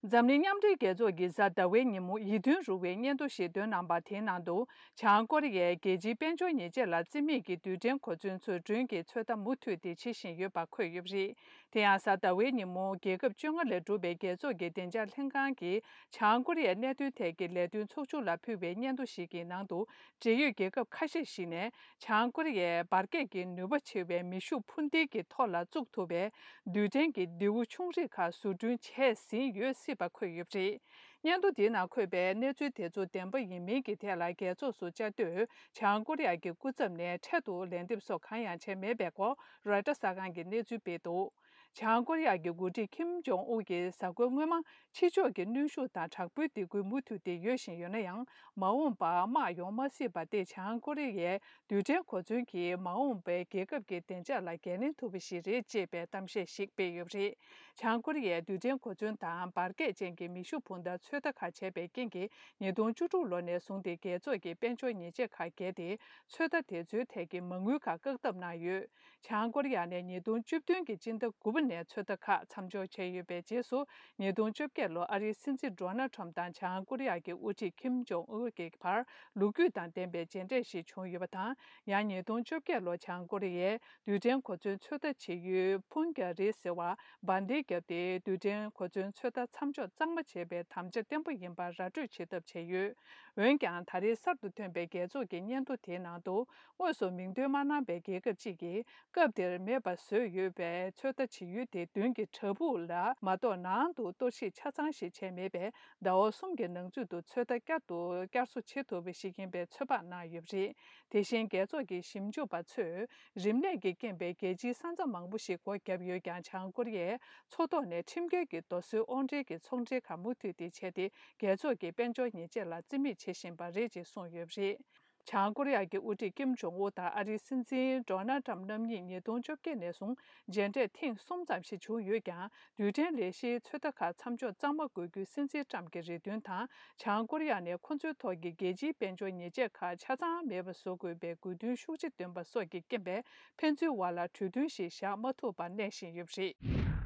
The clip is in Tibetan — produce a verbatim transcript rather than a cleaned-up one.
འཛམ་གླིང་མཉམ་འབྲེལ་རྒྱལ་ཚོགས་ཀྱིས་གཟའ་ཟླ་བའི་ཉིན་མོ་ཡིད་རྟོན་རུ་བའི་སྙན་ཐོ་ཞིག་བཏོན་གནང་པ་དེའི་ནང་དུ། བྱང་ཀོ་རི་ཡས་རྒྱལ་སྤྱིའི་དཔལ་འབྱོར་ཉེས་ཆད་ལ་བརྩི་མེད་ཀྱིས་རྡུལ་ཕྲན་གོ་མཚོན་ཚུར་སྐྲུན་གྱི་ཚོད་ལྟ་མུ་མཐུད་དེ་བྱེད་བཞིན་ཡོད་པ་འཁོད་ཡོད་པ་རེད། དེ་ཡང་གཟའ་ཟླ་བའི་ཉིན་མོ་རྒྱལ་ཁབ་བཅོ་ལྔ་ལས་གྲུབ་པའི་རྒྱལ་ཚོགས་ཀྱི་བདེ་འཇགས་ལྷན་ཁང་གིས་བྱང་ཀོ་རི་ཡའི་གནད་དོན་ཐད་ཀྱི་ལས་དོན་ཚོགས་ཆུང་ལ་ཕུལ་བའི་སྙན་ཐོ་ཞིག་གི་ནང་དུ། འབྲེལ་ཡོད་རྒྱལ་ཁབ་ཁ་ཤས་ཤིག་ནས། བྱང་ཀོ་རི་ཡས་འབར་གས་ཀྱི་ནུས་པ་ཆེ་བའི་མེ་ཤུགས་འཕུར་མདེལ་གྱི་ཐོག་ལ་བཙུགས་ཐུབ་པའི་རྡུལ་ཕྲན་གྱི་མདེའུ་ཆུང་རིགས་ཁག་བཟོ་སྐྲུན་བྱས་ཟིན་ཡོད་སྲིད་པ་འཁོད་ཡོད་པ་རེད། སྙན་ཐོ་དེའི་ནང་འཁོད་པའི་གནས་ཚུལ་དེ་ཚོ་བདེན་པ་ཡིན་མིན་གྱི་ཐད་ལ་རྒྱལ་ཚོགས་སུ་བཅར་དུས། བྱང་ཀོ་རི་ཡ་གི་སྐུ་ཚབ་ནས་འཕྲལ་དུ་ལན་འདེབས་སོགས་གང་ཡང་བྱས་མེད་པའི་སྐོར་རོའི་ཊར་གསར་ཁང་གིས་གནས་ཚུལ་སྤེལ་འདུག་བྱང་ཀོ་རི་ཡ་གི་འགོ་ཁྲིད་ཁིམ་ཇོང་ཨུ་གྱིས་གཟའ་འཁོར་སྔོན་མ། ཕྱི་ཕྱོགས་ཀྱི་གནོན་ཤུགས་དང་དྲག་པོའི་སྡིགས་སྐུལ་མུ་མཐུད་དེ་ཡོད་བཞིན་ཡོད་ན་ཡང་། མ་འོངས་པར་དམག་ཡོང་མ་སྲིད་པ་སྟེ། བྱང་ཀོ་རི་ཡའི་རྡུལ་ཕྲན་གོ་མཚོན་གྱིས་མ་འོངས་པའི་རྒྱལ་ཁབ་ཀྱི་བདེ་འཇགས་ལ་འགན་ལེན་ཐུབ་པ་ཞིག་རེད་ཅེས་པའི་གཏམ་བཤད་ཞིག་སྤེལ་ཡོད་པ་རེད། བྱང་ཀོ་རི་ཡའི་རྡུལ་ཕྲན་གོ་མཚོན་དང་འབར་གས་ཅན་གྱི་མེ་ཤུགས་འཕུར་མདའ་ཚོད་ལྟ་ཁག་བྱས་པའི་རྐྱེན་གྱིས། ཉིས་སྟོང་བཅུ་དྲུག་ལོ་ནས་བཟུང་སྟེ་རྒྱལ་ཚོགས་ཀྱི་དཔལ་འབྱོར་ཉེས་ཆད་ཁག་བརྒལ་ཏེ། ཚོད་ལྟ་དེ་ཚོའི་ཐད་ཀྱི་མ་དངུལ་ཁག་བཀག་སྡོམ་གནང་ཡོད། བྱང་ཀོ་རི་ཡ་ནས་ཉིས་སྟོང་བཅུ་བདུན་གྱི་སྤྱི་ཟླ་དགུ་པ་ནས་ཚོད་ལྟ་ཁག་མཚམས་འཇོག་བྱས་ཡོད་པའི་རྗེས་སུ། ཉིས་སྟོང་བཅོ་བརྒྱད་ལོར་ཨ་རིའི་སྲིད་འཛིན་ཌོ་ནལ་ཁྲམ་དང་བྱང་ཀོ་རི་ཡ་གི་དབུ་ཁྲིད་ཁིམ་ཇོང་ཨུ་གི་བར་ལོ་རྒྱུས་དང་ལྡན་པའི་མཇལ་འཕྲད་ཞིག་བྱུང་ཡོད་པ་དང་། ཡང་ཉིས་སྟོང་བཅོ་བརྒྱད་ལོར་བྱང་ཀོ་རི་ཡས་རྡུལ་ཕྲན་གོ་མཚོན་ཚོད་ལྟ་བྱེད་ཡུལ་ཕུན་གྱ་རི་ཟེར་བར་འབར་མདེལ་བརྒྱབ་སྟེ། རྡུལ་ཕྲན་གོ་མཚོན་ཚོད་ལྟ་མཚམས་འཇོག་གཙང་མ་བྱེད་པའི་དམ་བཅའ་བརྟན་པོ་ཡིན་པར་ར་སྤྲོད་བྱེད་ཐབས་བྱས་ཡོད། འོན་ཀྱང་། ད་རེས་གསར་དུ་ཐོན་པའི་རྒྱལ་ཚོགས་ཀྱི་སྙན་ཐོ་དེའི་ནང་དུ། དངོས་སུ་མིང་འདོན་མ་གནང་པའི་རྒྱལ་ཁབ་ཅིག་གིས། སྐབས་དེར་མེད་པ་བཟོས་ཡོད་པའི་ཚོད་ལྟ་བྱེད་ཡུལ་དེ་མདུན་གྱི་བྲག་ཕུག་ལ་མ་གཏོགས། ནང་དུ་གཏོར་བཤིག་ཆ་ཚང་ཞིག་བྱས་མེད་པས། ཟླ་བ་གསུམ་གྱི་ནང་ཚུད་དུ་ཚོད་ལྟ་བསྐྱར་དུ་བསྐྱར་གསོ་བྱེད་ཐུབ་པ་ཞིག་ཡིན་པའི་ཚོད་དཔག་གནང་ཡོད་པ་རེད། དེ་བཞིན། རྒྱལ་ཚོགས་ཀྱི་ཞིབ་འཇུག་པ་ཚོས། རིམས་ནད་ཀྱི་རྐྱེན་པས་རྒྱལ་སྤྱིའི་ས་མཚམས་མང་པོ་ཞིག་སྒོ་བརྒྱབ་ཡོད་ཀྱང་། བྱང་ཀོ་རི་ཡས་མཚོ་ཐོག་ནས་ཁྲིམས་འགལ་གྱི་རྡོ་སོལ་དབོར་འདྲེན་གྱི་ཚོང་འབྲེལ་ཁག་མུ་མཐུད་དེ་བྱས་ཏེ། རྒྱལ་ཚོགས་ཀྱི་དཔལ་འབྱོར་ཉེས་ཆད་ལ་བརྩི་མེད་བྱེད་བཞིན་པ་རེད་ཅེས་གསུངས་ཡོད་པ་རེད། བྱང་ཀོ་རི་ཡ་གི་དབུ་ཁྲིད་ཀིམ་ཇོང་ཨུ་དང་ཨ་རིའི་སྲིད་འཛིན་ཌོ་ནལ་ཁྲམ་རྣམ་གཉིས་ཉིས་སྟོང་བཅོ་བརྒྱད་ནས་བཟུང་མཇལ་འཕྲད་ཐེངས་གསུམ་ཙམ་ཞིག་བྱུང་ཡོད་ཀྱང་། རྡུལ་ཕྲན་ལས་གཞིའི་ཚོད་ལྟ་ཁག་མཚམས་འཇོག་གཙང་མ་དགོས་རྒྱུའི་སྲིད་འཛིན་ཁྲམ་གྱི་རེ་འདུན་དང་། བྱང་ཀོ་རི་ཡ་ནས་ཁོ་ཚོའི་ཐོག་གི་རྒྱལ་སྤྱིའི་དཔལ་འབྱོར་ཉེས་ཆད་ཁག་ཆ་ཚང་མེད་པ་བཟོ་དགོས་པའི་དགོས་འདུན་ཤུགས་ཆེ་བཏོན་པ་སོགས་ཀྱི་རྐྱེན་པས། ཕན་ཚུན་བར་ལ་གྲོས་མཐུན་ཞིག་བཞག་མ་ཐུབ་པར་གནས་བཞིན་ཡོད་པ་རེད།